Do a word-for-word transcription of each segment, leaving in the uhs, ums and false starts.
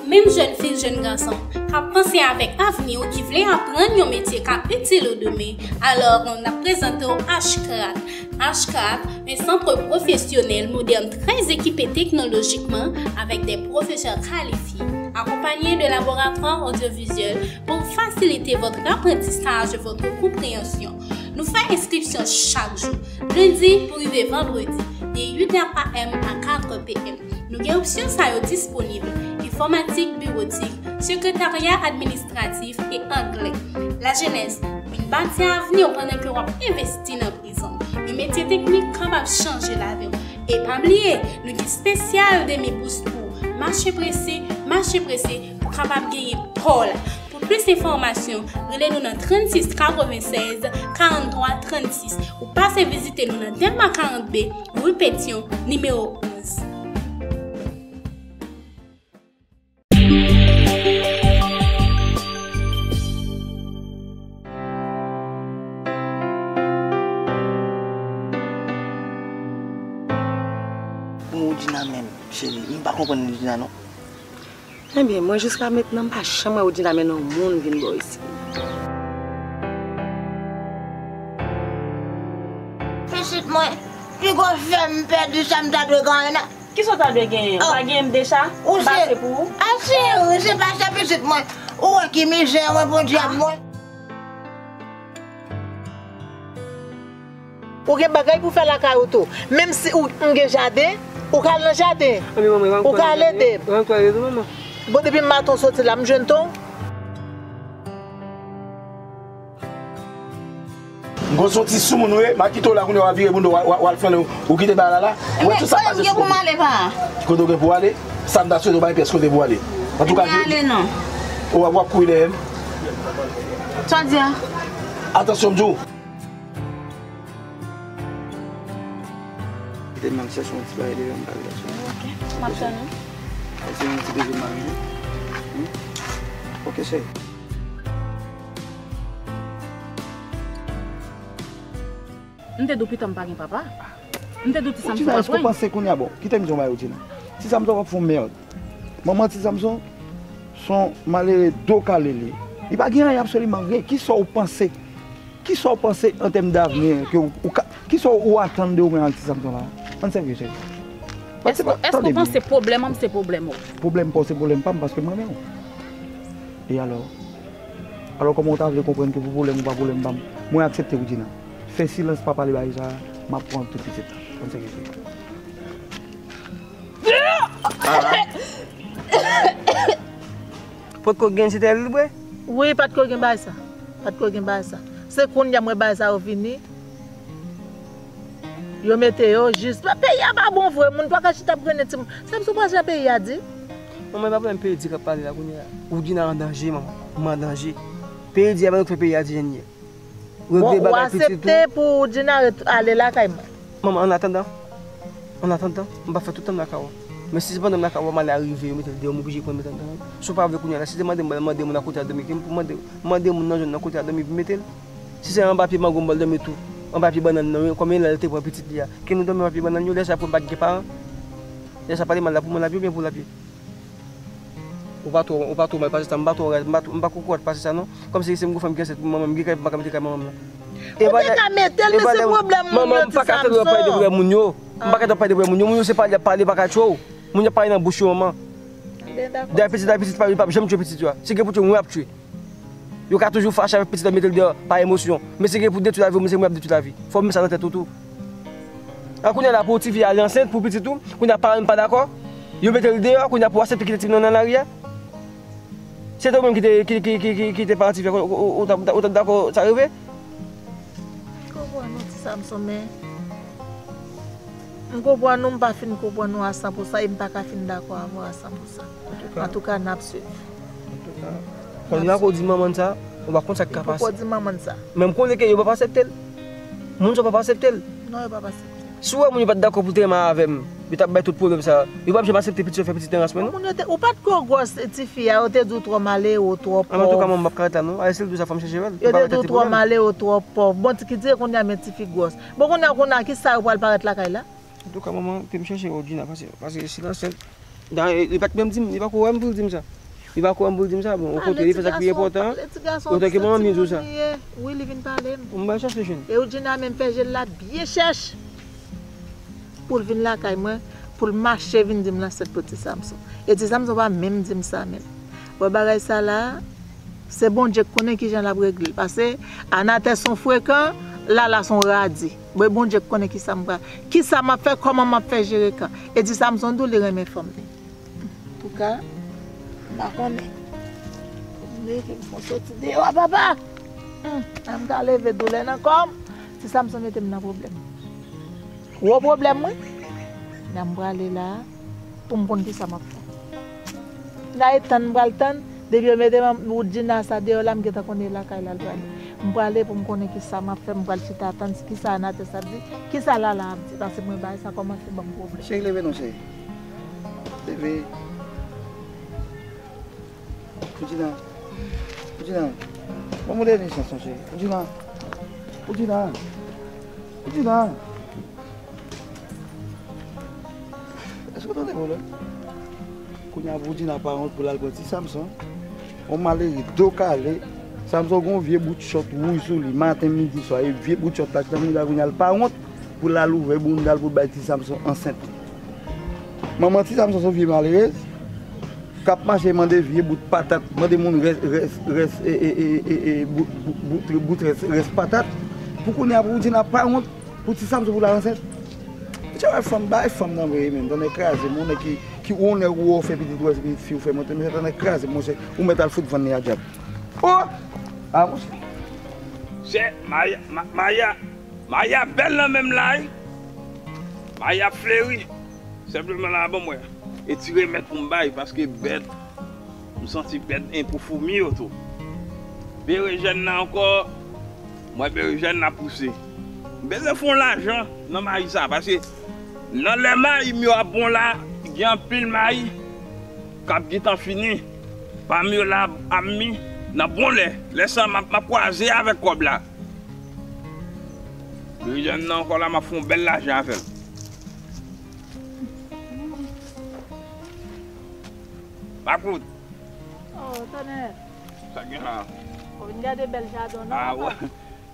Menm jèn fi, jèn gason, k ap panse avèk avni w, ki vle aprann yon metye k ap itil ou demen, alò n ap prezante w Ashcraft. Ashcraft, un centre professionnel, moderne, très équipé technologiquement, avec des professeurs qualifiés, accompagné de laboratoires audiovisuels pour faciliter votre apprentissage et votre compréhension. Nou fè enskripsyon chak jou, lendi pou rive vandredi, de uit è a m a katrè p m. Nou gen opsyon sa yo disponib, enfòmatik, biwotik, sekretarya administratif e anglè. Lajenès, vin bati avni w pandan ke w ap envesti nan prezan w. Yon metye teknik kapab chanje lavi w. E pa bliye, nou gen espesyal demi bous pou w. Mache prese, mache prese pou w kapab genyen pa w la. Pou plis enfòmasyon, rele nou nan trannsis katrevennsèz karanntwa trannsis ou pase vizite nou nan Dèlma karant B, ri Petyon, nimewo onz. Bon, Woodjina menm, cheri, m pa konprann Woodjina non. Ebyen, mwen jiska mentnan m pa janm wè Woodjina mennen yon moun vin bò isit. Pitit mwen, piga w fè m pèdi sa m ta dwe genyen an. Kisa w ta dwe genyen? Ou pa genyen m deja? M pase pou ou? A cheri, se pa sa pitit mwen. Ou wè ki mizè mwen, podyab mwen. Ou gen bagay pou fè lakay ou tou. Menm si ou, m gen jaden, ou ka al nan jaden. Ou ka al ede m. Bon, depi maten w soti la, m jwenn ton. M konn se yon ti soumoun ou ye, m a kite w la kounye a w a vire bouda w, w a, w a, w al flannen, ou kite bagay la la. Ou wè tout sa k pase sou kote. Kote w gen pou w ale? Sa m ta swete w bay pyès kote pou w ale. Antouka, ou w ap, w ap kouri dèyè m. Sa w di a? Atansyon, m di w. Kite m al chèche yon ti bagay devan m pale la. Ok, m ap tann ou. Al se yon ti bezwen m a rive. Hmm? Ok, cheri. M te di w pita m pa gen papa. M te di w ti Samson pa pran. Woodjina, èske w panse kounye a bon? Kite m di w yon bagay, Woodjina. Ti Samson p ap fè yon mèd. Manman ti Samson se yon malere do kale li ye. Li pa gen anyen absoliman anyen. Kisa w panse? Kisa w panse an tèm davni ke w, ou ka, kisa w atann de ou menm ak ti Samson la? Ann serye, cheri. Èske, èske w panse pwoblèm an m se pwoblèm ou? Pwoblèm pa w se pwoblèm pa m paske m renmen w. E alò? Alò kòman w ta vle konprann ke pou pwoblèm ou pa pwoblèm pa m? Mwen aksepte Woodjina. Fè silans pa pale bagay sa, m ap pran tout pitit la. Ann serye, cheri. Potko gen sitèl li vre? Wi, pa t ko gen bagay sa. Pa t ko gen bagay sa. Se kounye a m wè bagay sa yo vini. Yo mete yo jis. Peyi a pa bon vre, moun pa ka chita ap grennen timoun. Sa m sou pase a peyi a di? Manman, e pa pwoblèm peyi di k ap pale la kounye a. Woodjina an danje, manman. M an danje. Peyi di a pa nou k fè peyi a di jan li ye. Regle bagay pitit ou. Bon, ou aksepte pou Woodjina ret, ale lakay mwen. Manman, annatandan, annatandan, m p ap fè tout tan m lakay ou. Men si se pandan m lakay ou, malè a rive, yo mete l deyò, m oblije pran l mete anndan. Si w pa vle kounye a la, si se mande m, mande moun a kote a dòmi, ke m pou mande, mande moun nan zòn nan kote a dòmi pou mete l. Si se anba pye mango m pral dòmi tou, anba pye bannann nan, wi, kòm e la l te pran pitit li a. Ke nou dòmi anba pye bannann yo, lè sa pou m pa gen paran. Lè sa pale mal la pou mwen l ap ye oubyen pou l ap ye? Ou pa twò, ou pa twò mal pase sa, m pa twò, m pa, m pa kokorat pase sa non. Kòmsi se m gwo fanm ki ansent pou manman m, m gen kay pou m pa ka mete kay manman m nan. Ou te ka mete l, men se pwoblèm moun yo, ti Samson. Manman, m pa ka tande w ap pale de pwoblèm moun yo. M pa ka tande w ap pale de pwoblèm moun yo. Moun yo se pale y ap pale, yo pa ka tchwe w. Moun yo ap pale nan bouch yo, manman. Dayè pitit la, pitit pa yo, li p ap janm tchwe pitit yo a. Si gen pou tchwe, mwen ap tchwe. Yo ka toujou fache avèk pitit la, mete l deyò, pa emosyon. Men si gen pou detwi lavi w, men se mwen ap detwi lavi. Fò w met sa nan tèt ou tou. A kounye a la, pou tifi a, li ansent, pou pitit ou, kounye a, paran l pa dakò. Yo mete l deyò, kounye a, pou w aksepte kite timoun nan nan lari a. Se te ou menm ki te, ki, ki, ki, ki, ki te paran tifi a, ou, ou, ou t ap, ou t ap dakò sa rive? M konprann ou, ti Samson, men m konprann ou, m pa fin konprann ou a san pou san, e m pa ka fin dakò avè w a san pou san. Antouka. Antouka, n ap swiv. Antouka. Kounye a, pou w di manman sa, ou pa konn sa k ka pase. Pou w di manman sa. Men m konnen ke yo p ap aksepte l. Moun sa yo p ap aksepte l. Non, yo p ap aksepte l. Si w wè moun yo pa t dakò pou te renmen avè m, yo t ap bay tout pwoblèm sa yo. Yo p ap janm aksepte pitit yo fè pitit nan ras mwen, non. Moun yo te, ou pa t ko gwòs tifi a, yo te di w twò malere, twò pòv. Antouka, manman, m p ap ka ret la, non. Ayisyen di w sa, fò m chèche wè l. Yo te di w twò malere, twò pòv. Bon, ti ki dire kounye a men tifi gwòs. Bon, kounye a, kounye a, kisa yo pral parèt lakay la? Antouka, manman, ke m chèche wè w, Djina, pase, pase silans, dayè, li pa t menm di m, li pa ko wè m pou l di m sa. Li pa kwè m pou l di m sa, bon, okontrè, li fè sa k pi enpòtan. Antanke manman m, li di w sa. Wi, li vin pale m. M ba l chans li jwenn. E Woodjina menm fè je l la byen chèch pou l vin lakay mwen, pou l mache vin di m l ansent pou Ti Samson. E Ti Samson pa menm di m sa menm. Wè bagay sa la, se Bondye k konnen kijan l ap regle l. Paske Anatè s on frekan, Lala s on radi. Bon, e Bondye k konnen kisa m pral, kisa m ap fè, kòman m ap fè jere kan. E Ti Samson tou li renmen fanm li. Antouka, m pa konnen. M leve m fon soti deyò a papa. Humm, an m ka leve doulè nan kò m. Ti Samson mete m nan pwoblèm. Gwo pwoblèm wi. Nan m prale la pou m konn kisa m ap fè. Nan e tann m pral tann, depi yo mete Woodjina sa deyò la, m gentan konnen e lakay la l prale. M prale pou m konnen kisa m ap fè, m pral chita tann kisa Anatès ap di, kisa Lala ap di, paske mwen bagay sa kòmanse ban m pwoblèm. Cheri, leve non, cheri. Leve. Woodjina. Woodjina. Ban mwen dènye chans non, cheri. Woodjina. Woodjina. Woodjina. Èske w tande mwen la? Kounye a Woodjina pa wont pou l al pran Ti Samson. On malere do kale. Samson gen yon vye bout chòt wouj sou li. Maten, midi, swa. E vye bout chòt la ki nan mouda kounye a l pa wont pou l al ouvè bounda l pou l bay Ti Samson ansent. Manman Ti Samson se yon vye malerèz k ap mache mande vye bout patat, mande moun rès, rès, rès, e, e, e, e, e, bout, bout, bout, bout rès, rès patat. Pou kounye a, pou Woodjina pa wont pou Ti Samson pou l al ansent. Ou te wè fanm, bay fanm nan vre, men, tonnè kraze, mon nèg ki, ki onè ou fè pitit ou, pitit fi ou fè monte, men tonnè kraze, monchè, ou mèt al fout vann li a dyab. Oh! Ah, monchè. Se Maya, Ma- Maya, Maya bèl nan menm la, wi. Maya ap fleri. Senpleman la, ban mwen etire mèt pou m bay, paske bèt, m santi bèt en pou foumi yo tou. Berejèn nan ankò, m wè berejèn nan ap pouse. M bezwen fè yon lajan nan mayi sa, paske nan lè mayi m yo ap bon la, gen anpil mayi k ap gentan fini. Pam yo la ap mi nan bon lè. Lè sa m ap, m ap kwaze avèk kòb la. Berejèn nan ankò la, m ap fè yon bèl lajan avè l. Makout. Oh, tonnè. Sa gen la? Ou vin gade bèl jaden w non, papa?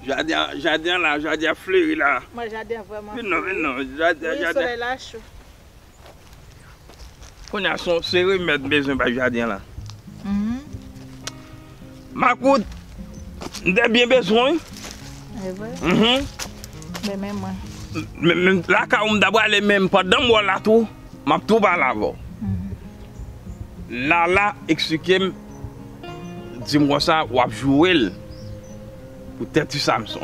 Jaden an, jaden an la, jaden an fleri la. Mwen jaden an vrèman fleri. Vin non, vin non. Jaden, wi, jaden. Solèy la cho. Kounye a se remèd m bezwen bay jaden an la. Makout, m te byen bezwen wi. E vre? Men men mwen. Men, men lakay ou m ta prale, men pandan m wè w la tou, m ap tou pale avè w. Lala eksplike m, di m konsa w ap joure l pou tèt Ti Samson.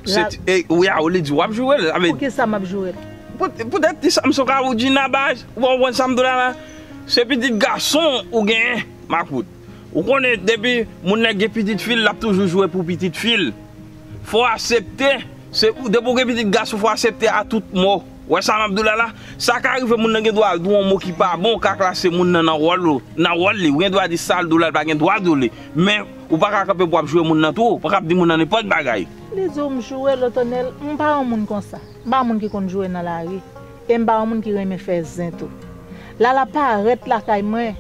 Se, e, wi, a, ou li di w ap joure l. Pou kisa m ap joure l? Poutèt Ti Samson ka Woodjina baz, ou pa konprann sa m di w la la? Se pitit gason ou genyen, Makout. Ou konnen depi moun nan gen pitit fi l, l ap toujou joure pou pitit fi l. Fò w aksepte, se, depi w gen pitit gason, fò w aksepte a tout mò. Ou wè sa m ap di w la la? Sa ka rive moun nan gen dwa di w yon mo ki pa bon, ka klase moun nan nan wòl ou, nan wòl li. Ou gen dwa di sa l di w la, l pa gen dwa di w li. Men, ou pa ka kanpe pou w ap joure moun nan tou, ou pa ka ap di moun nan nenpòt bagay. Li di w m joure l, Otènèl, m pa yon moun konsa. M pa yon moun ki konn joure nan lari. E m pa yon moun ki renmen fè zen tou. Lala parèt lakay mwen.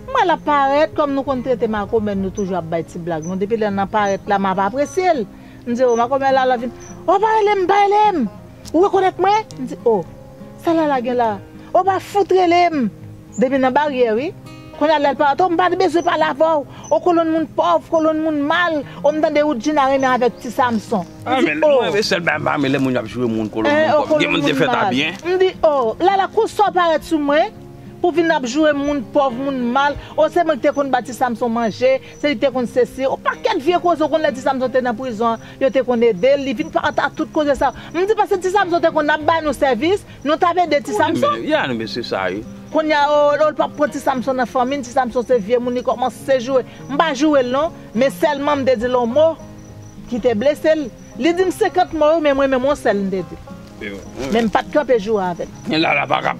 M wè l ap parèt, kòm nou konn trete makomè, nou toujou ap bay ti blag nou. Depi lè l nan parèt la, m ap apresye l. M di, o, makomè Lala vin. O, pa rele m, pa rele m! Ou rekonèt mwen? M di, o, sa Lala gen la? O, pa fout rele m! Depi nan baryè, wi. Kounye a lè l parèt, o, m pa t bezwen pale avè w. O, kolonn moun pòv, kolonn moun mal. O, m tande Woodjina renmen avèk Ti Samson. M di, o. Mwen renmen sèl bagay m pa renmen lè moun yo ap joure moun, kolonn moun pòv. Gen moun te fè ta byen. M di, o, Lala, konsa w parèt sou mwen? Pou vin ap joure moun pòv, moun mal. O, se mwen ki te konn ba Ti Samson manje, se li ki te konn sesi. O, pakèt vye koze, ou konn lè Ti Samson te nan prizon an, yo te konn ede l, li vin parèt ak tout koze sa yo. M di, paske Ti Samson te konn ap ba nou sèvis, nou t ap ede Ti Samson. Ya, men se sa, wi. Kounye a, o, o, l p ap pran Ti Samson nan fanmi n, Ti Samson se vye moun, li kòmanse joure. M pa joure l non, men sèlman m te di l yon mo ki te blese l. Li di m senkant mo wi, men mwen menm yon sèl m te di. Men m pa t kanpe joure avè l. Lala pa ka,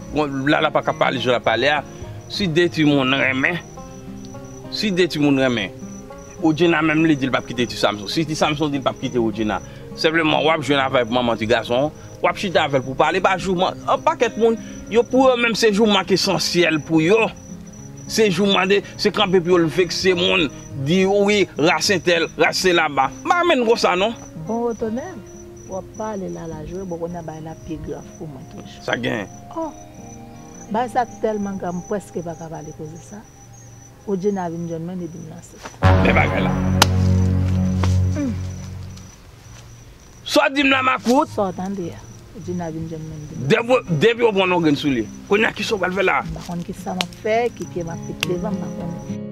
Lala pa ka pale jan l ap pale a. Si de timoun renmen, si de timoun renmen, Woodjina menm li di l p ap kite Ti Samson. Si Ti Samson di l p ap kite Woodjina, Senpleman, w ap jwenn avèk manman ti gason an, w ap chita avè l pou pale, pa jouman. Yon pakèt moun, yo, pou yo menm, se jouman k esansyèl pou yo. Se jouman de, se kanpe pou yo l vekse moun, di, wi, ras entèl, ras se laba. M pa renmen n konsa, non. Bon, Otonèl, w ap pale la, la jwe, bon, kounye a bagay la pi grav pou mwen toujou. Sa gen? Oh! Bagay sa tèlman grav, m prèske pa ka pale koze sa. Oudjina vin jwenn mwen, li di m nan sèt. Men bagay la. Sa w di m la, makout? Sa w tande a? Oudjina vin jwenn mwen, li di m nan sèt. Depi, depi w pran yon grenn soulye. Kounye a, kisa w pral fè la? M pa konn kisa m ap fè, ki pye m ap met devan, m pa konnen.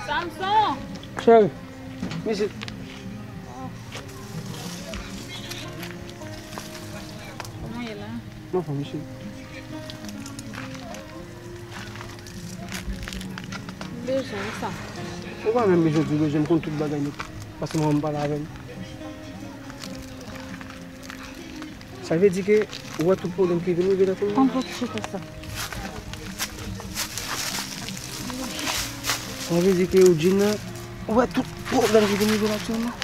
Samson! Cheri, vini isit. Kòman w ye la? M anfòm, cheri. M bezwen w sa. Ou pa menm bezwen di bezwen, m konn tout bagay nèt. Paske manman m pale avè m. Sa vle di ke ou wè tout pwoblèm ki vin rive nan fanmi an? Ann fè ti chita sa. Sa vle di ke Oudjina, ou wè tout pwoblèm ki vin rive la aktyèlman?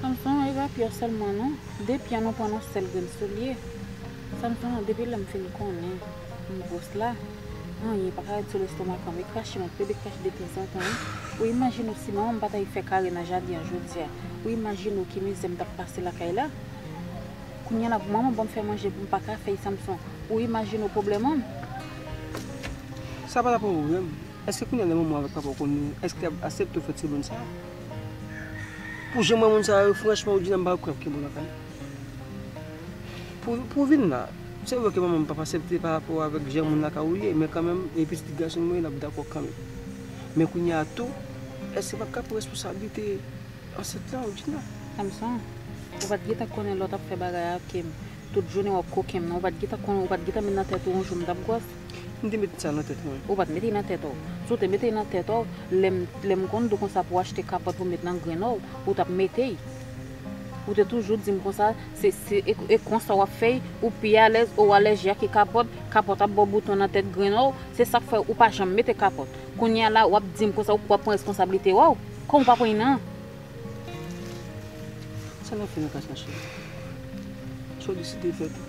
Samson, e pa pye w sèlman non. De pye nou pran yon sèl grenn soulye. Samson, depi lè m fin konnen m gwòs la, anyen pa ka ret sou lestomak mwen, krache m ap plede krache detanzantan wi. Ou imajine w si manman m pa t al fè kare nan jaden an jodi a, ou imajine w ki mizè m t ap pase lakay la? Kounye a la pou manman ban m fè manje pou m pa ka fè l, Samson, ou imajine w pwoblèm an? Sa pa ta pwoblèm. Èske kounye a lè manman w avèk papa w konnen, èske y ap aksepte w fè ti moun sa a? Pou jan m wè moun sa yo, franchman, Oudjina, m pa kwè y ap kenbe w lakay. Pou, pou w vin la, se vre ke manman m p ap aksepte pa rapò avèk jan moun lakay ou ye, men kanmenm, e pitit gason m yo, l ap dakò kanmenm. Men kounye a tou, èske m ap ka pran responsablite ansent la, Oudjina? Samson, ou pa t gentan konnen lè w t ap fè bagay ak m, tout jounen w ap koken m nan, ou pa t gentan konnen, ou pa t gentan met nan tèt ou yon jou m t ap gwòs? M te met sa nan tèt mwen. Ou pa t mete l nan tèt ou. Si w te mete l nan tèt ou, lè m, lè m konn di w konsa pou w achte kapòt pou w met nan grenn ou, ou t ap mete l. Ou te toujou di m konsa, se, se, e, e konsa w ap fè l, ou pi alèz, ou alèji ak kapòt, kapòt ap ba w bouton nan tèt grenn ou, se sa k fè ou pa janm mete kapòt. Kounye a la, w ap di m konsa, ou p ap pran responsablite w. Kòman w pa pran l nan? Sa n ap fè nan kay sa, cheri? Sa w deside fè tou?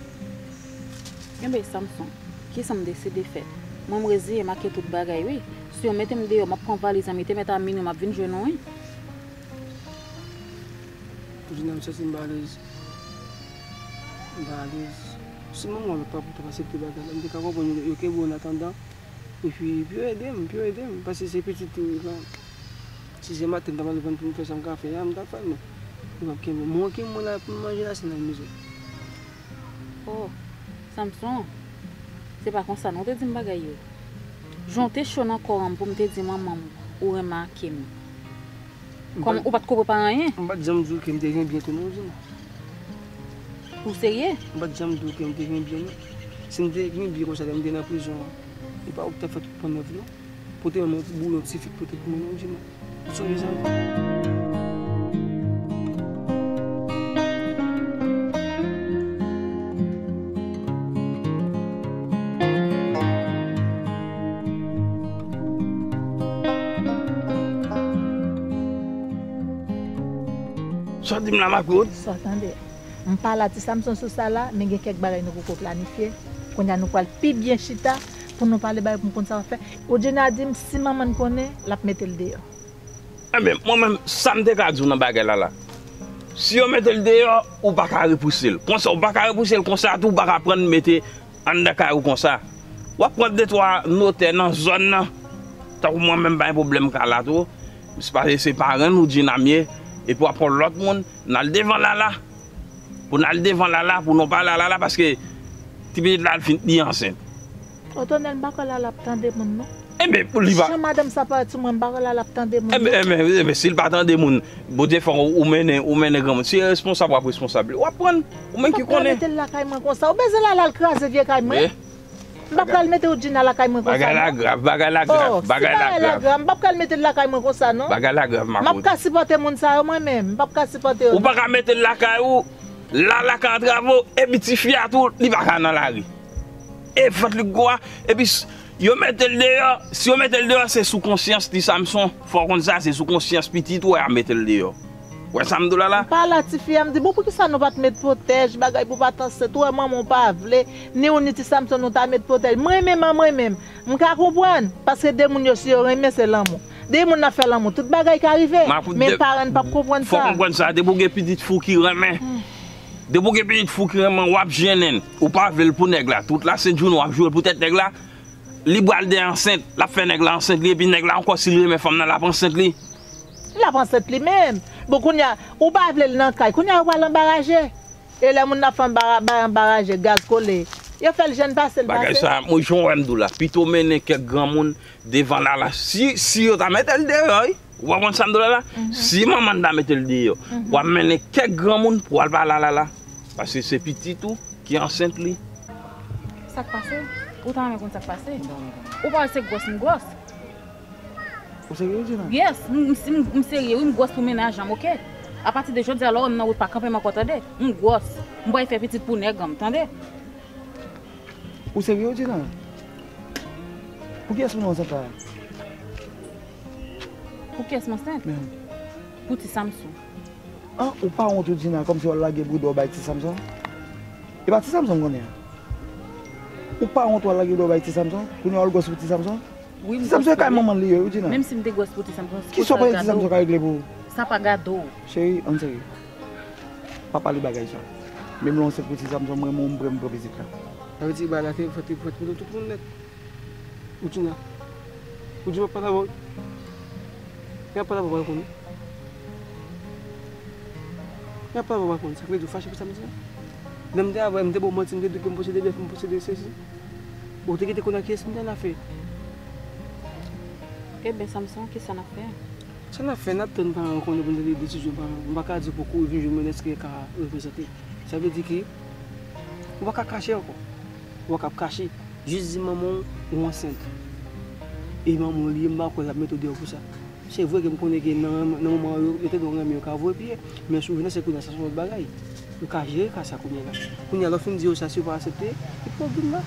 Enben, Samson, kisa m deside fè? Mwen, m reziye m ak tout bagay, wi. Si yo mete m deyò, m ap pran valiz mwen, mete mèt a minwi, m ap vin jwenn ou, wi. Oudjina, m santi m pa alèz. M pa alèz. Si manman w avèk papa w t ap aksepte bagay la, m te ka konprann yo, yo kenbe w an atandan. Epi, pou yo ede m, pou yo ede m, paske se pitit tou, lan. Si se maten m ta pral vann pou m fè sa m ka fè a, m ta fè l, men yo p ap kenbe m. Mwen ki mwen la pou m manje la, se nan mizè. Oh, Samson, se pa konsa non, w te di m bagay yo. Jan w te cho nan kò an pou m te di manman m ou renmen ak m. Kòm ou pa t ko prepare anyen? M pa t janm di w ke m te gen byen tou non, Oudjina. Ou serye? M pa t janm di w ke m te gen byen non. Si m te gen byen konsa lè m te nan prizon an, e pa ou ki t ap fè tout ponyèt non. Pote yon bouyon ti fik pote pou mwen non, Oudjina. Ou sonje sa? Sa w di m la, makout? Sa w tande? M pale a ti Samson sou sa la, men gen kèk bagay nou poko planifye. Kounye a nou pral pi byen chita pou nou pale bagay pou m konn sa w ap fè. Oudjina di m si manman l konnen, l ap mete l deyò. Enben, mwen menm, sa m te ka di w nan bagay la la. Si yo mete l deyò, ou pa ka repouse l. Konsa, ou pa ka repouse l konsa tou, ou pa ka pran l mete anndan kay ou konsa. W ap pran de twa notè nan zòn nan. Tankou mwen menm, pa gen pwoblèm ka la tou. Se paske se paran n Oudjina m ye. Epi w ap pran lòt moun, n al devan Lala. Pou n al devan Lala, pou nou pale a Lala, paske ti pitit la al fin li ansent. Otonèl, m pa kwè Lala ap tande moun non. Enben, pou li pa. Jan madanm sa parèt sou mwen, m pa kwè Lala ap tande moun non. Enben, enben, enben, si l pa tande moun, Bondye fè ou, ou mennen, ou mennen granmoun. Si responsab w ap responsab li, w ap pran, ou menm ki konnen. M p ap ka mete l lakay mwen konsa. Ou bezwen Lala al kraze vye kay mwen? M p ap pral mete Oudjina lakay mwen konsa non. Bagay la grav, bagay la grav, bagay la grav. M p ap pral mete l lakay mwen konsa non. Bagay la grav, makout. M ap ka sipòte moun sa yo mwen menm. M p ap ka sipòte yo non. Ou pa ka mete l lakay ou. Lala ka antrave w, epi tifi a tou, li pa ka nan lari. E vant li gwo a, epi s- yo mete l deyò, si yo mete l deyò, se sou konsyans li Samson. Fò w konn sa, se sou konsyans pitit ou a mete l deyò. Wè sa m di w la la? M pale a tifi a, m di, bon, poukisa nou pa t met pwotèj, bagay pou w pa t ansent, ou wè manman w pa vle, ni ou ni ti Samson nou ta met pwotèj. Mwen menm, an mwen menm, m ka konprann, paske de moun yo si yo renmen se lanmou. De moun nan fè lanmou, tout bagay ka rive, men paran n p ap konprann sa. Fò w konprann sa, depi w gen pitit fi w ki renmen, depi w gen pitit fi w ki renmen, w ap jennen, ou pa vle l pou nèg la, tout lasent jounen w ap joure l pou tèt nèg la, li pral de ansent, l ap fè nèg la ansent li, epi nèg la ankò si l renmen fanm nan, l ap ansent li. L ap ansent li menm. Bon, kounye a, ou pa vle l nan kay, kounye a ou pral anbaraje. E lè moun nan fè anbara-, bay anbaraje, gaz kole, yo fè l jèn pase l pase. Bagay sa, mwen jan w wè m di w la, pito mennen kèk granmoun devan Lala. Si, si yo ta mete l deyò, wi. Ou konprann sa m di w la la? Si manman n ta mete l deyò, w ap mennen kèk granmoun pou w al pale a Lala. Paske se pitit ou ki ansent li. Sa k pase? Ou ta renmen konn sa k pase? Ou pa wè se gwòs m gwòs? Ou serye, Djina? Yes, m, m, m, m serye, wi, m gwòs pou mennaj an m, oke? Apati de jodi a, lè w wè m nan wout, pa kanpe m ankò, tande? M gwòs. M pral fè pitit pou nèg an m, tande? Ou serye, Djina? Pou kiyès moun ansent la? Pou kiyès m ansent? Pou ti Samson. An, ou pa wont ou, Djina, kòmsi w al lage bouda w bay ti Samson? E pa ti Samson m konnen an. Ou pa wont w al lage bouda w bay ti Samson? Kounye a w al gwòs pou ti Samson? Wi, m gwòs pou li. Ti Samson e kay manman l li ye, wi, Djina. Menm si m te gwòs pou ti Samson, ki sa w panse ti Samson ka regle pou ou? Sa pa gade w. Cheri, ann serye. Pa pale bagay sa. Menm lè w ansent pou ti Samson, mwen, mwen, m prè, m pran pitit la. Sa vle di bagay la te fèt, te fèt pou nou tout moun nèt. Ou di nan. Ou di m ap pale avè w. Lè m ap pale avè w, w pa konn. Lè m ap pale avè w, w pa konn. Sa k vle di w fache pou sa m di a? Lè m te avè w, m te ba w manti, m te di w ke m posede bèf, m posede sesi. Ou te gentan konn ak kiyès m te annafè. Ebyen, Samson, kisa n ap fè? Sa n ap fè, n ap tann paran yo konnen pou n tande desizyon paran yo. M pa ka di w poko vin jwenn mwen èske l ka reprezante. Sa vle di ke ou pa ka kache ankò. Ou pa ka ap kache. Jis di manman w ou ansent. E manman w li ye, m pa kwè l ap mete w deyò pou sa. Se vre ke m konnen ke nan, nan moman yo, yo te di w renmen yo ka voye pye. Men si w vin nan se kounye a, sa se yon lòt bagay. Yo ka jere ka sa kounye a la. Kounye a, lè w fin di yo sa, si yo pa aksepte, epi w ap vin la.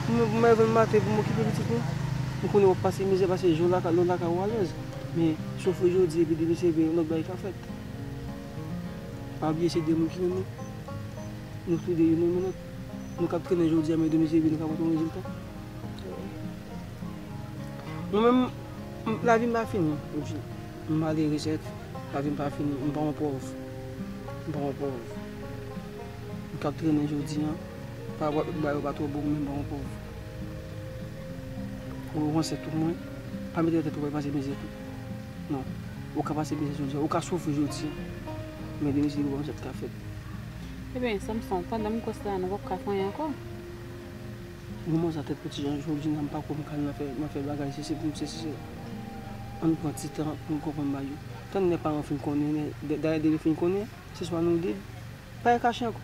Mwen, mwen, mwen, maten pou m okipe pitit mwen. M konnen w ap pase mizè, pase jou lakay, lò lakay ou alèz. Men, soufri jodi, epi demen se vre, yon lòt bagay ka fèt. Pa bliye se de moun ki renmen. Nou toude youn renmen lòt. Nou k ap trennen jodi a, men demen se vre, nou ka pote yon rezilta. Mwen menm, m, lavi m pa fini, Rougina. M malere, sèt, lavi m pa fini. M pa yon pòv. M pa yon pòv. M k ap trennen jodi a, pa rapò ak bagay yo pa twò bon, men m pa yon pòv. Ou ansent pou mwen, pa mete nan tèt ou w pral pase mizè tou. Non. Ou ka pase mizè jodi a, ou ka soufri jodi a. Men demen se yon bagay sa k ka fèt. Ebyen, Samson, pandan m gwòs la, nou p ap ka fè anyen ankò. Moman sa tèt piti jan jodi a, m pa kwè m ka al nan fè, nan fè bagay, se, se pou m, se, se, se. Ann pran ti tan pou n konprann bagay yo. Tann lè paran fin konnen, dayè depi yo fin konnen, se swa nou ded, pa gen kache ankò.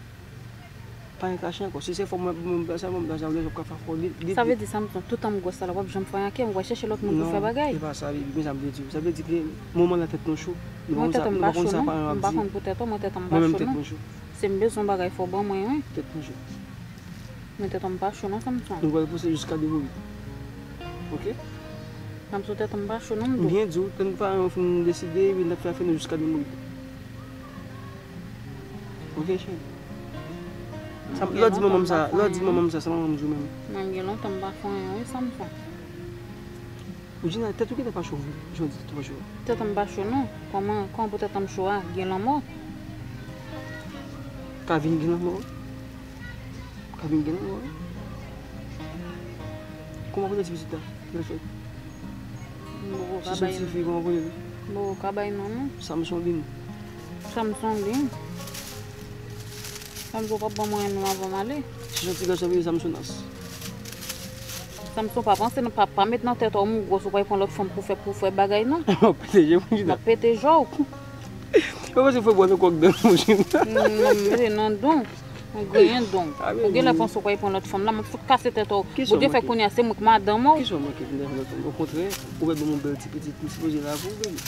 Pa gen kache ankò. Si se fò mwen, mwen, mwen, sa mwen, sa mwen, sa mwen, sa mwen, sa vle di, Samson, toutan m gwòs la, w ap janm fè anyen ak m, w al chèche lòt moun pou fè bagay. Non, se pa sa, baby, men sa m vle di w. Sa vle di ke moman la tèt nou cho. Mwen, tèt m pa cho, non. M pa konn pou tèt ou, mwen, tèt m pa cho, non. Mwen menm, tèt mwen cho. Si m bezwen bagay, fò w ban mwen, wi. Tèt mwen cho. Men tèt m pa cho non, Samson. Nou pral pouse jiska de mouri. Oke? Samson, tèt m pa cho non, m di w. M byen di w, tann paran yo fin deside, epi n ap fè afè nou jiska de mouri. Oke, cheri? Lè w di manman m sa, lè w di manman m sa, sa manman m di w menm? Mwen gen lontan m pa fè anyen, wi, Samson. Rougina, tèt ou gentan pa cho vre, jan w di tèt ou pa cho. Tèt m pa cho non. Kòman, kòman pou tèt m cho a? Gen lanmò. Ka vin gen lanmò wi. Ka vin gen lanmò wi. Kòman pou l di pitit la? Lè fèt. M poko ka bay non. Si se yon ti fi, kòman pou l di? M poko ka bay non, non. Samsonlin. Samsonlin. Samson p ap ban mwen non avan m ale. Si se yon ti gason, ap rele Samsonas. Samson, pa panse nan, pa, pa met nan tèt ou, m gwòs, ou pral pran lòt fanm pou fè, pou fè bagay non. W ap pete je w, Djina. M ap pete je w. Ou panse fè bwa nan kòk dan, Djina? Non, m mete nan don. Mwen genyen don. Ou genlè panse ou pral pran lòt fanm la, m ap fout kase tèt ou. Ou gen fè kounye a, se mwen k madanm ou. Kisa w manke vin avèk lòt fanm? Okontrè, ou pral ban m yon bèl ti pitit, m sipoze la pou ou, baby.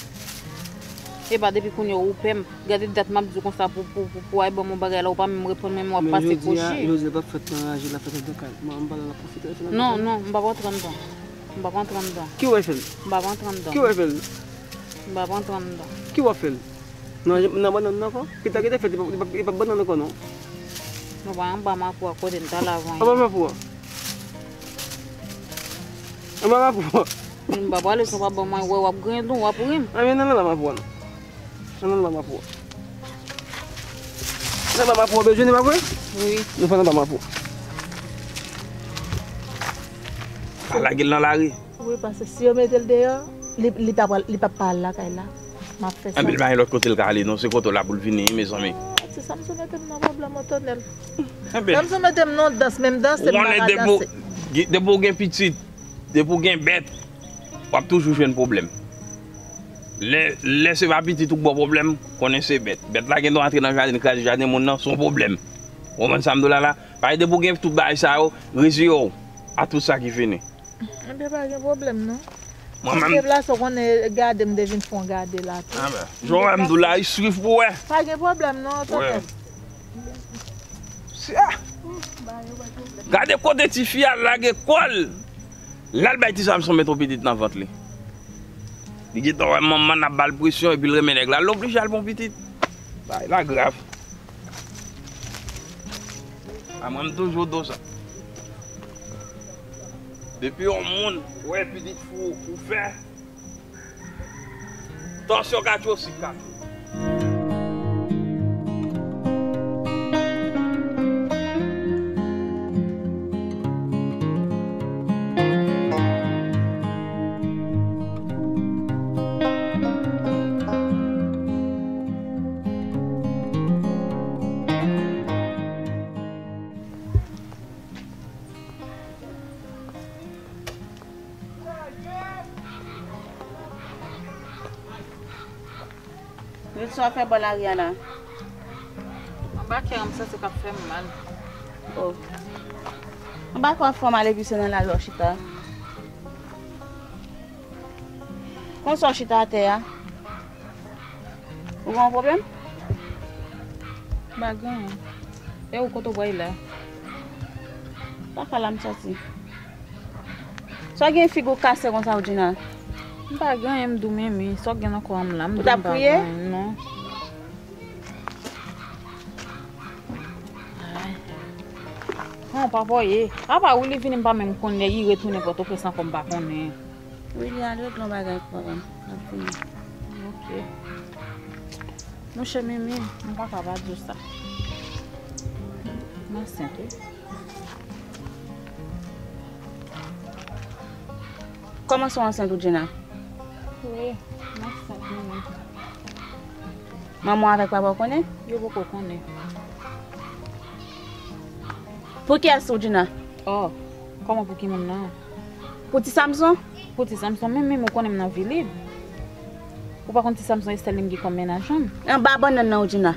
Epa depi kounye a ou pè m. Gade dat m ap di w konsa pou, pou, pou, pou w al ban m yon bagay la, ou pa menm reponn mwen, men w ap pase kochi. Men jodi a, jodi a l p ap fèt nan raje, l ap fèt anndan kay. Mwen, m pa la, l ap pwofite, l ap fè nan Non, non, m p ap antre anndan. M p ap antre anndan. Ki w wè fè l? M p ap antre anndan. Ki w wè fè l? M p ap antre anndan. Ki w ap fè l? Nan, nan bannann nan ankò? Pita ki te fèt, li p ap, li p ap, li p ap bannann ankò non. Nou pa anba mapou a kote n t al avan. Anba mapou a? Anba mapou a? M pa prale san w pa ban mwen, wè w ap griyen dou, w ap ri m. Anben, nan, nan, nan mapou a non. Nan, nan, nan mapou a. Nan, nan mapou a, bezwen, pa vre? Wi. Nou fè nan mapou. Pa lage l nan lari. Wi, paske si yo mete l deyò, li, li pa pral, li p ap pa al lakay la. M ap fè sa. Anpil pa gen lòt kote l ka ale, non, se kote w la pou l vini, mezanmi. Ah, ti Samson mete m nan pwoblèm, o tonnè. Anpil. Samson mete m nan dans, menm danse, m pa ka danse. Depi w gen pitit, depi w gen bèt, w ap toujou jwenn pwoblèm. Lè, lè se pa pitit ou k ba w pwoblèm, konnen se bèt. Bèt la gen dwa antre nan jaden, kraze jaden moun nan, se yon pwoblèm. Ou konprann sa m di w la la? Paske depi w gen tout bagay sa yo, reziye w a tout sa ki vini. Enben, pa gen pwoblèm non. Mwen menm. Deplase, w konnen gade m te vin fè yon gade la tou. Anben, jan w wè m di w la, li swiv pou wè. Pa gen pwoblèm non, tonton. Gade kote tifi a lage kò l. L al bay ti Samson met yon pitit nan vant li. Li gentan wè manman n ap ba l presyon epi l renmen nèg la. L oblije al pran pitit. Bagay la grav. A mwen m toujou di w sa. Depi yon moun wè pitit fou ou fè, tansyon ka tchwe, sik ka tchwe. Rete sa w ap fè bò lari a la. Anba kè an m santi k ap fè m mal. Oh. Anba kè w ap fè w mal epi se nan lari w ap chita. Konsa w chita atè a. Ou gen yon pwoblèm? M pa gen anyen. E ou, kote w pral la? Pa fè la m soti. Sa w gen figi w kase konsa, Woudjina? M pa gen anyen, m di w, Mimi. Sa w gen nan kò a m la, m di w m pa gen anyen, non. Ou t ap kriye? Ay. Bon, papa ye. Apa wi li vini, m pa menm konnen, li retounen Pòtoprens ankò, m pa konnen. Wi, li al regle yon bagay ak papa m. L ap vini. Ok. Monchè Mimi, m pa ka pa di w sa. M ansent, wi. Kòman sa w ansent, Woudjina? Wi, m ansent, Mimi. Manman w avèk papa w konnen? Yo poko konnen. Pou kiyès, Woudjina? Oh, kòman pou ki moun nan? Pou ti Samson? Pou ti Samson, men, men ou konnen m nan Vilib. Ou pa konn ti Samson Estèl li m gen kòm mennaj an? Anba bannann nan, Woudjina.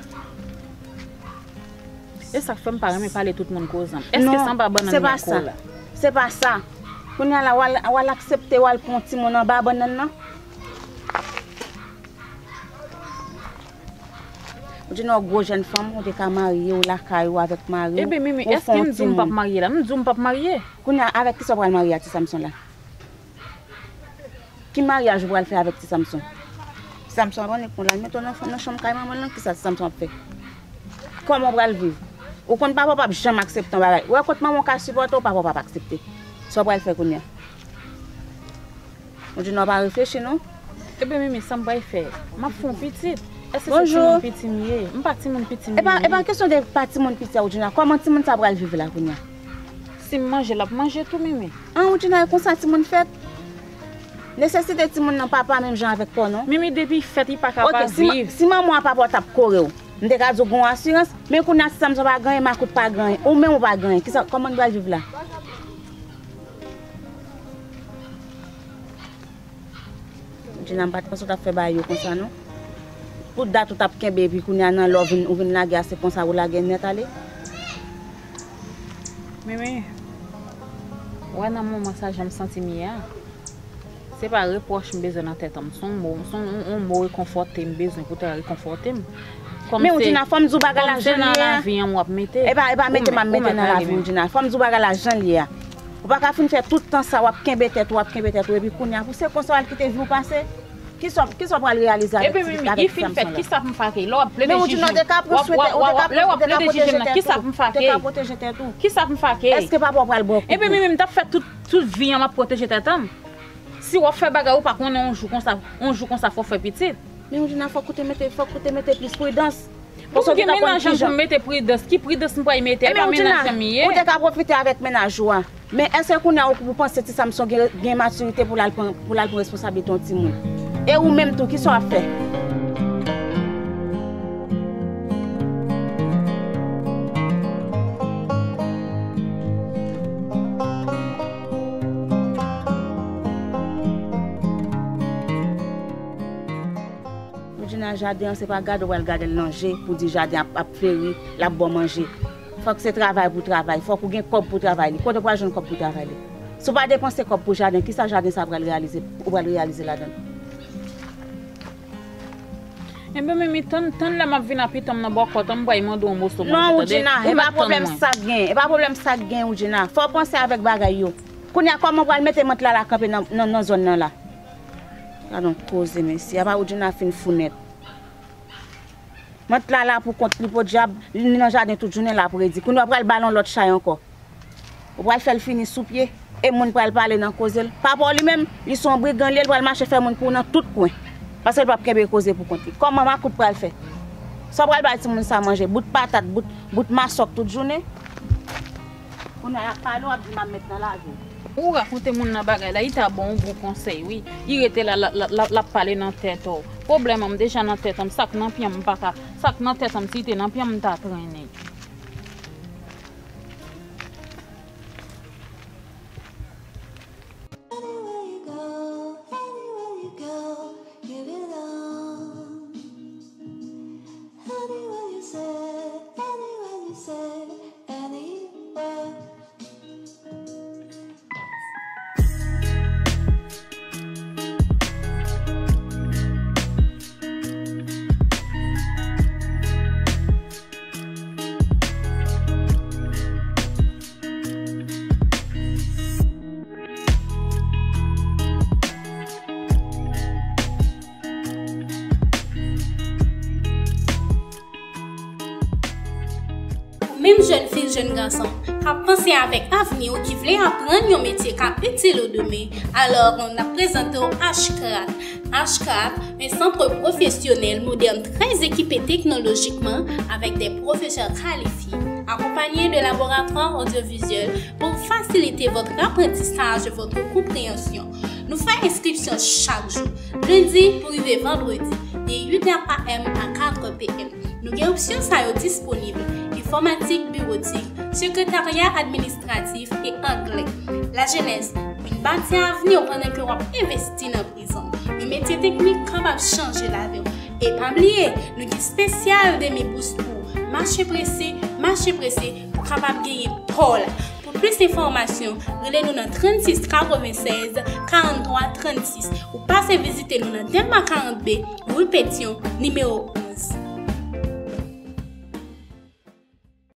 E sa k fè m pa renmen pale tout moun koze m. Èske se anba bannann m nan kò w la? Se pa sa. Kounye a la, w al, w al aksepte, w al pran yon timoun anba bannann nan? Ou di nan gwo jèn fanm, ou te ka marye, ou lakay ou avèk mari w, ou fè yon timoun. Ebyen, Mimi, èske m di w m p ap marye la? M di w m p ap marye. Kounye a, avèk kisa w pral marye a ti Samson la? Ki maryaj ou pral fè avèk ti Samson? Ti Samson ap annik konn l al mete w nan, nan chanm kay manman l lan, kisa ti Samson ap fè? Kòman w pral viv? Ou konn papa w p ap janm aksepte yon bagay. Ou wè kot manman w ka sipòte w, papa w p ap aksepte. Sa w pral fè kounye a? Ou di non, pa reflechi non. Ebyen, Mimi, sa m pral fè? M ap fè yon pitit. Èske se timoun piti m ye? M pa timoun piti m ye. Epa, epa kesyon de pa timoun piti a, ou di nan. Kòman timoun sa pral viv la kounye a? Si m manje, l ap manje tou, Mimi. An, ou di nan, e konsa timoun fèt? Nesesite timoun nan pa pa menm jan avèk pa w non. Mimi, depi fèt, li pa ka pa viv. Ok, si manman w ak papa w t ap kore w, m te ka di w gen yon asirans, men kounye a ti Samson pa gen anyen, makout pa gen anyen, ou menm ou pa gen anyen. Kisa, kòman n pral viv la? Djina, m pa t panse w t ap fè bagay yo konsa non. Pou dat ou t ap kenbe epi kounye a nan lè w vin, ou vin lage a, se konsa ou lage nèt ale. Mimi, ou wè nan moman sa jan m santi m ye a, Se pa repwòch m bezwen nan tèt an m, se yon mo, se yon, yon, yon mo rekonfòte m bezwen pou ta rekonfòte m. Men Woudjina, fò m di w bagay la jan l ye a. Kòm se nan lavi an m w ap mete. E pa, e pa mete m ap mete nan lavi Woudjina. Fò m di w bagay la jan l ye a. Ou pa ka fin fè tout tan sa w ap kenbe tèt ou, w ap kenbe tèt ou, epi kounye a pou se konsa w al kite vi w pase. Kisa, kisa w pral reyalize avèk ti, avèk ti gason la? Epi Mimi, li fin fèt, kisa pou m fake? Lè w ap plede jij mwen, w ap, w ap, w ap, lè w ap plede jij mwen, kisa pou m fake? Kisa pou m fake? Èske papa w pral ba w kout men? Epi Mimi, m t ap fè tout, tout vi an m ap pwoteje tèt an m. Si w ap fè bagay, ou pa konnen yon jou konsa, yon jou konsa fò w fè pitit. Men Woudjina, fòk ou te mete, fòk ou te mete plis pridans. Pou m gen mennaj an pou m mete pridans, ki pridans m pral mete? E pa mennaj an m ye. Ou te ka pwofite avèk mennaj ou a. Men èske kounye a ou, ou panse ti Samson gen, gen matirite pou l al pran, pou l al pran responsablite yon timoun? E ou menm tou, kisa w ap fè? Woudjina, jaden an se pa gade w pral gade l nan je pou di jaden ap, ap fleri, l ap ba w manje. Fòk se travay pou travay, fòk ou gen kòb pou travay li. Kote w pral jwenn kòb pou travay li? Si w pa depanse kòb pou jaden, kisa jaden sa pral reyalize, ou pral reyalize ladan l? Enben, Mimi, tann, tann lè m ap vin ak pitit mwen nan bò kòt an, m pral mande w yon moso manje, tande? Non, Woudjina, e pa pwoblèm sa k gen, e pa pwoblèm sa k gen, Woudjina. Fò w panse avèk bagay yo. Kounye a, kòman w pral mete mant la la kanpe nan, nan, nan zòn nan la? Gade yon koze, mesye. Apa Woudjina fin fou nèt. Mant la la pou kont li, podyab, li nan jaden tout jounen l ap redi. Kounye a, w pral ba l yon lòt chay ankò. Ou pral fè l fini sou pye. E moun pral pale nan koze l. Papa w li menm, li se yon brigan li ye, li pral mache fè moun kouri nan tout kwen. Paske li p ap kenbe koze pou kont li. Kòman makout pral fè? Sa w pral bay timoun sa manje? Bout patat, bout, bout masòk tout jounen? Kounye a y ap pale w, w ap di m ap met nan lavi w. Ou rakonte moun nan bagay la, li ta ba w yon bon konsèy, wi. Li rete la, la, la, la, l ap pale nan tèt ou. Pwoblèm an m deja nan tèt an m, sa k nan pye m, m pa ka, sa k nan tèt an m, si li te nan pye m, m ta trennen. Anywhere you go, anywhere you go, you belong. Anywhere you say, anywhere you say, anywhere. Ou menm jèn fi, jèn gason, k ap panse avèk avni w, ki vle aprann yon metye k ap itil ou demen, alò n ap prezante w Ashcraft. Ashcraft, un centre professionnel moderne très équipé technologiquement avec des professeurs qualifiés, accompagné de laboratoires audiovisuels pour faciliter votre apprentissage et votre compréhension. Nou fè enskripsyon chak jou, lendi pou rive vandredi, de uit è a m a kat è p m. Nou gen opsyon sa yo disponib: enfòmatik, biwotik, sekretarya administratif e anglè. Lajenès, vin bati avni w pandan ke w ap envesti nan prezan w. Yon metye teknik kapab chanje lavi w. E pa bliye, nou gen espesyal demi bous pou ou. Mache prese, mache prese pou w kapab genyen pa w la. Pou plis enfòmasyon, rele nou nan trannsis katrevennsèz karanntwa trannsis. Ou pase vizite nou nan Dèlma karant B, ri Petyon, nimewo